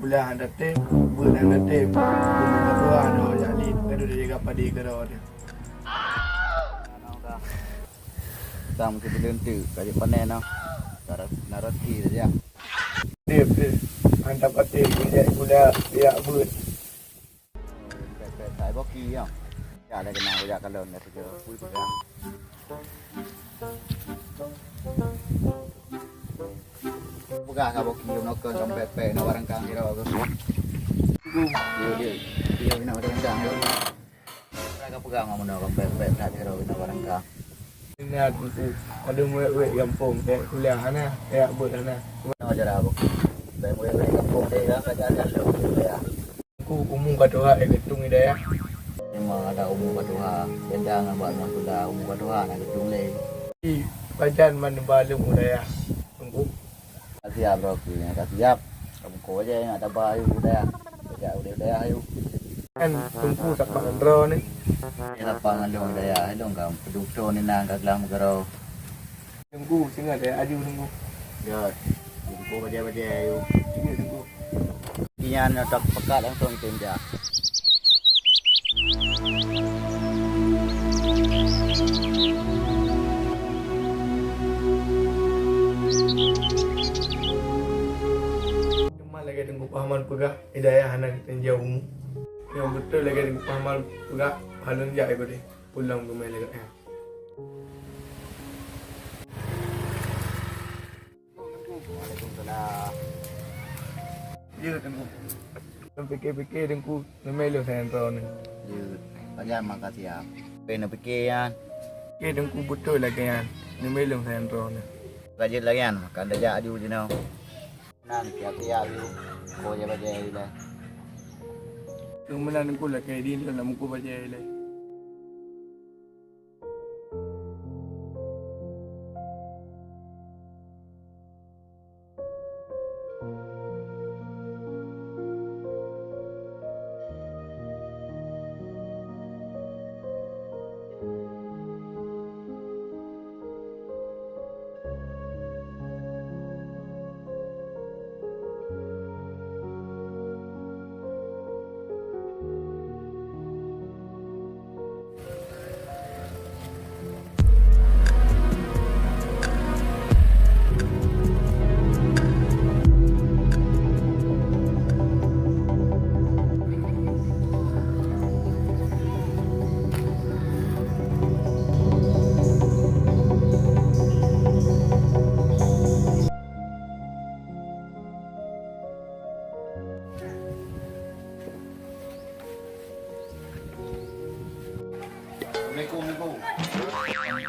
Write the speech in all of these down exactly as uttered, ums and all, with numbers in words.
Pula hana tem, buet hana tem. Buet hana tem, hana jak lé, ka duduk jaga padi keudroe teuh. Tang meusibuleuen teuk, ka jeuet panen noh. Ka ra-, na roti saja. Tem teuh, hana patéh, kujak gula, jak buet. Pek-pek, tai boki, ya. Jak lé keunong, jak kalon, ya, tiga. Pui pegang. Peugah ka boki, nokon, kong pek-pek, na barang kang, kira, ke. Dia, dia, dia, na barang kang, ya. Peugah ka peugah, ngon meunoe, kong pek-pek, na kira, na barang kang. Ingat, Teungku, ada murid-murid gampông, kayak kuliah sana, kayak buat sana. Mana ajar apa? Baik murid-murid gampông, dia kan, ajar-ajar, ya. Ku umu ka tuha, eh, keutung hidayah. Memang ada umu ka tuha. Beda ngon buat ngon tula, umu ka tuha, nak keutung lé. Di pajan man ba leuem hidayah. Teungku. Ka siap, bro, aku ingat ka siap. Kamu kau aja yang nak tabah ayu hidayah. Sejak udah hidayah ayu. Kan Teungku sapat ngon droe ni. Ni sapat ngon lôn hidayah, lôn ka peuduek ni nang ka glam keudroe. Teungku, singoh deh, aju Teungku. Ya, Teungku bajai-bajai ayu. Singoh Teungku. Inyan nyoe tak pekat langsung tinja. Teuma lagèe Teungku Pahaman peugah, hidayah hana geutinjau umu. Nyang beutôi lagèe Teungku Pahaman peugah, paleng jak ibadah pulang beumai lagèe nyan. Waalaikumsalam. Ya, Teungku. Lôn pike-pike, Teungku, neumé lôn sayang droeneuh. Ya, pajan maka siap. Pih neupike nyan. Pike, Teungku, beutôi lagèe nyan. Neumé lôn sayang droeneuh. Ka jeuet lagèe nyan, ka tajak aju jinoe. Nan, siap-siap aju. Ko bajai-bajai ilèe. Lôn meunan, Teungku, lakèe di lôn lam muko bajai ilèe. Assalamualaikum, Teungku.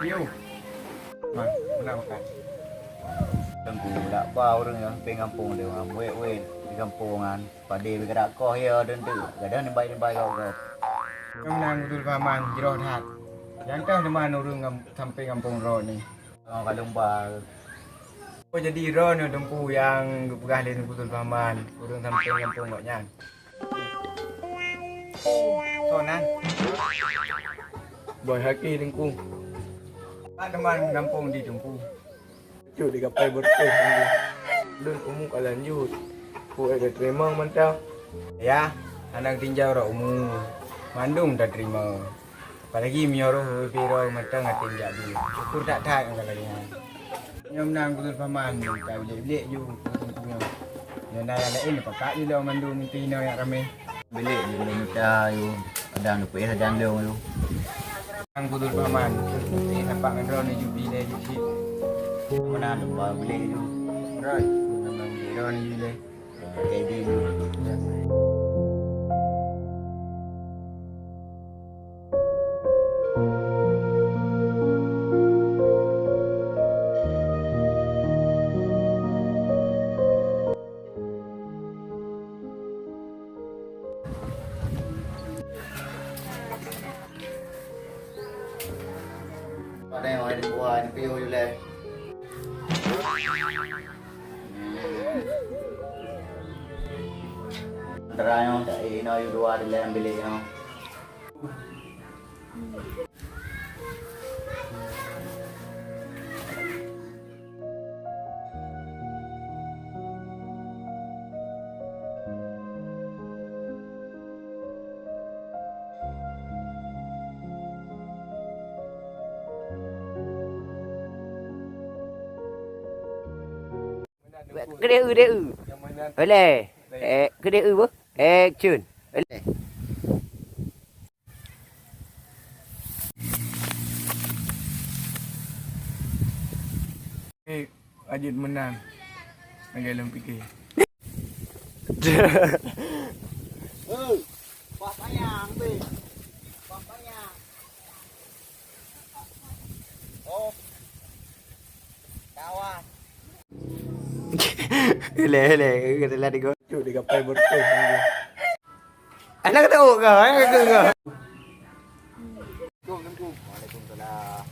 Yo. Man, meunan makan. Teungku, dak ba ureueng nyang sampéng gampông lé, ureueng wét-wét di gampông nyan. Padé beugerak koh ya, teuntu. Gadang nimbai-nimbai gop-gop. Nyoe meunan Teungku Pahaman, jroh that. Nyang toh teuma ureueng gam-, sampéng gampông droeneuh. Oh, ka lôn ba. Oh, jadi droeneuh Teungku nyang geupeugah lé Teungku Pahaman, ureueng sampéng gampông gobnyan. Soe nan? Boy Haki, Teungku. Pat teuma gampông di, Teungku? Cut di kapai beureutoh, Teungku. Lôn umu ka lanjut. Peue ka teurimong mantong? Ya, hana geutinjau rot umu. Mandum tateurimong. Apalagi meunyoe roh leubeh droe mantong até jak dua. Syukur that-that ngon lagèe nyan. Nyoe meunan Teungku Pahaman, ka bilek-bilek ju Teungku nyoe. Nyoe na nyang laén pakat ju lom mandum meuti inoe nyang ramé. Bilek ju lom mita ju, kadang leupie sajan lom ju. Teungku Pahaman, eh, nampak ngon droeneuh ju bilek ju cit. Meunan lupa bilek ju. Rot, meunan bilek droeneuh ju lé. Padahai orang di luar ni piyu je leh. Antara nyoe tak eh, inoe yue dua di dalam bilik nyoe. Keudeh eu, deh eu. Boleh. Eh, keudeh eu beuh. Action. Boleh. Eh, Ajit menang. Lagèe lôn pikir. Hei, pak payang, beh. Pak payang. Oh. Kawan. Leh, leh, kata lah digo. Cuk, digapai berteh. Anak kata, "Oh, kau, eh, kau, kau." Waalaikumsalam.